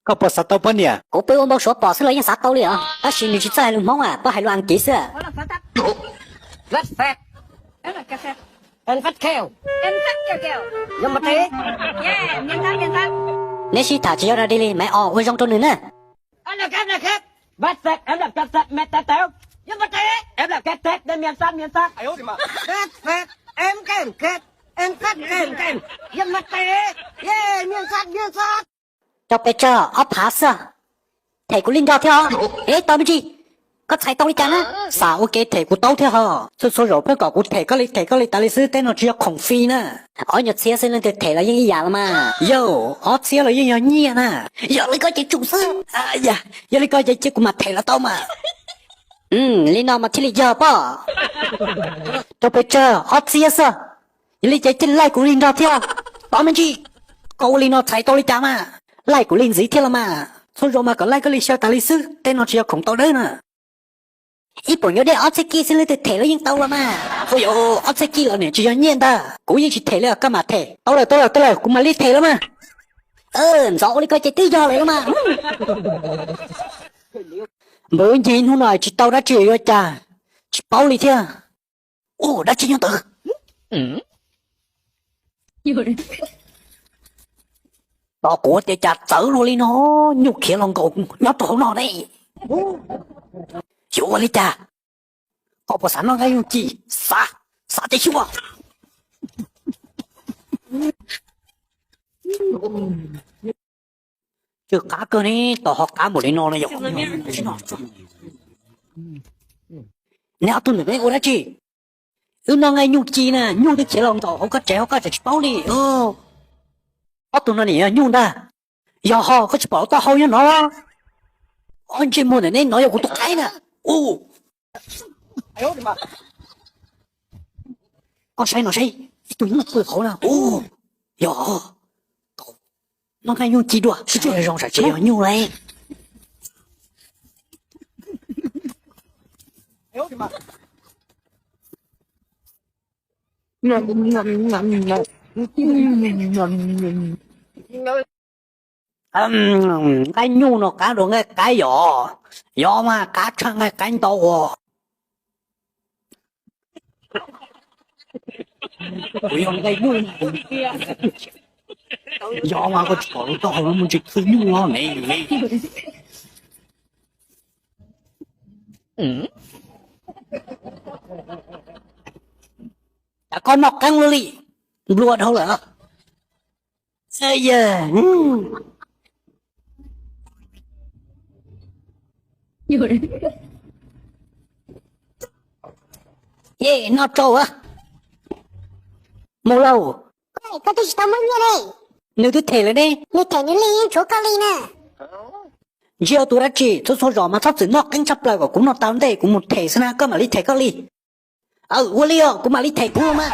Koj puas xav tau poj niam? Kuv pw ua npau suav pom xwb los yeej xav tau li os, tab sis nws tsis txawj hais lus Hmoob, puab hais lus Askiv xwb. Neb sib tham tsis yog dog dig li, maiv os, ua zoo rau nws na. Cov pes tsawg ob phav xwb, them kuv li nrog thiab os. Eb, tau me ntsis, koj txhais tau li cas na? Xav ua ke them kuv tau thiab ho. Txhua txhua zaus pheej kom kuv them koj li them koj li tas li xwb, tej no tsis yog khoom fi na. Ob nyuag txhiab xwb leej twg them los yeej ib yam los mas. Yog ob txhiab los yeej yog nyiaj na. Yog li koj ces tsum xwb. Yog li koj ces cia kuv mam them los tau mas. Li no mas thiaj li yog pob. Rau pes tsawg ob txhiab xwb. Yog li ces cia laij kuv li nrog thiab. Tau me ntsis, koj ua li no txhais tau li cas mas? Laij kuv li ntxiv thiab los mas. Txhua zaus mas kom laij koj li xyaw tas li xwb, tej no tsis yog khoom tau dawb na. Ib puas nyuag dej ob txhiab kib xwb leej twg them los yeej tau los mas. Ua yog ob txhiab kib los niam tsis yog nyiaj ntag, kuv yeej tsis them li os, koj mam them. Tau lawm, tau lawm, tau lawm, kuv mam li them los mas. Ntxov ua li koj ces twb yog lawm los mas. Npawg Ncig, hnub no tsis tau dab tsi yuav cas tsis paub li thiab. Ua dab tsi nyob ntawd? Tos kuv tias cas txawv luag li no, nyuj khiav los nkaus nyob rau hauv no ne. Yuav ua li cas? Koj puas xav noj nqaij nyuj ci? Xav, xav ces xyuas. Tsw qab kawg ne, tos ho qab npaum li no no yog. Neb ob tug ntawm ne ua dab tsi? Wb noj nqaij nyuj ci na, nyuj twb khiav los nkaum hauv koj tsev, hauv koj tsev tsis paub li. Ob tug no nim yog nyuj ntag. Yog ho koj tsis pom taub hau nyob no? Ob ntsej muag ntawm ne, no yog kuv tus qaib na. Koj saib no saib, ib tug nyuj pw hauv na. Yog, noj nqaij nyuj ci dua, zoo tsam tsev yog nyuj lawm. Nqaij nyuj no qab dua nqaij qaib yom? Yog mas qab tshaj nqaij qaib ntau os. Kuv yog nqaij nyuj, yog mas koj tsis pom lub taub hau no mus ntsis txhua nyuj no ne. Cas koj noj qeeb luaj li, nplua dhau lawm. Ye, noj tsau. Mus lauj. Koj twb tsis tau muab nyiaj ne. Nws twb them lawm ne. Nws them nws li, yeej tshuav koj li na. Ntsia tus dab tsi, txhua txhua zaus mas txhob txwm noj qeeb tshaj plaws kom kuv noj tau ntej kuv mus them xwb na, koj mam li them koj li. Ua li os, kuv mam li them kuv mas.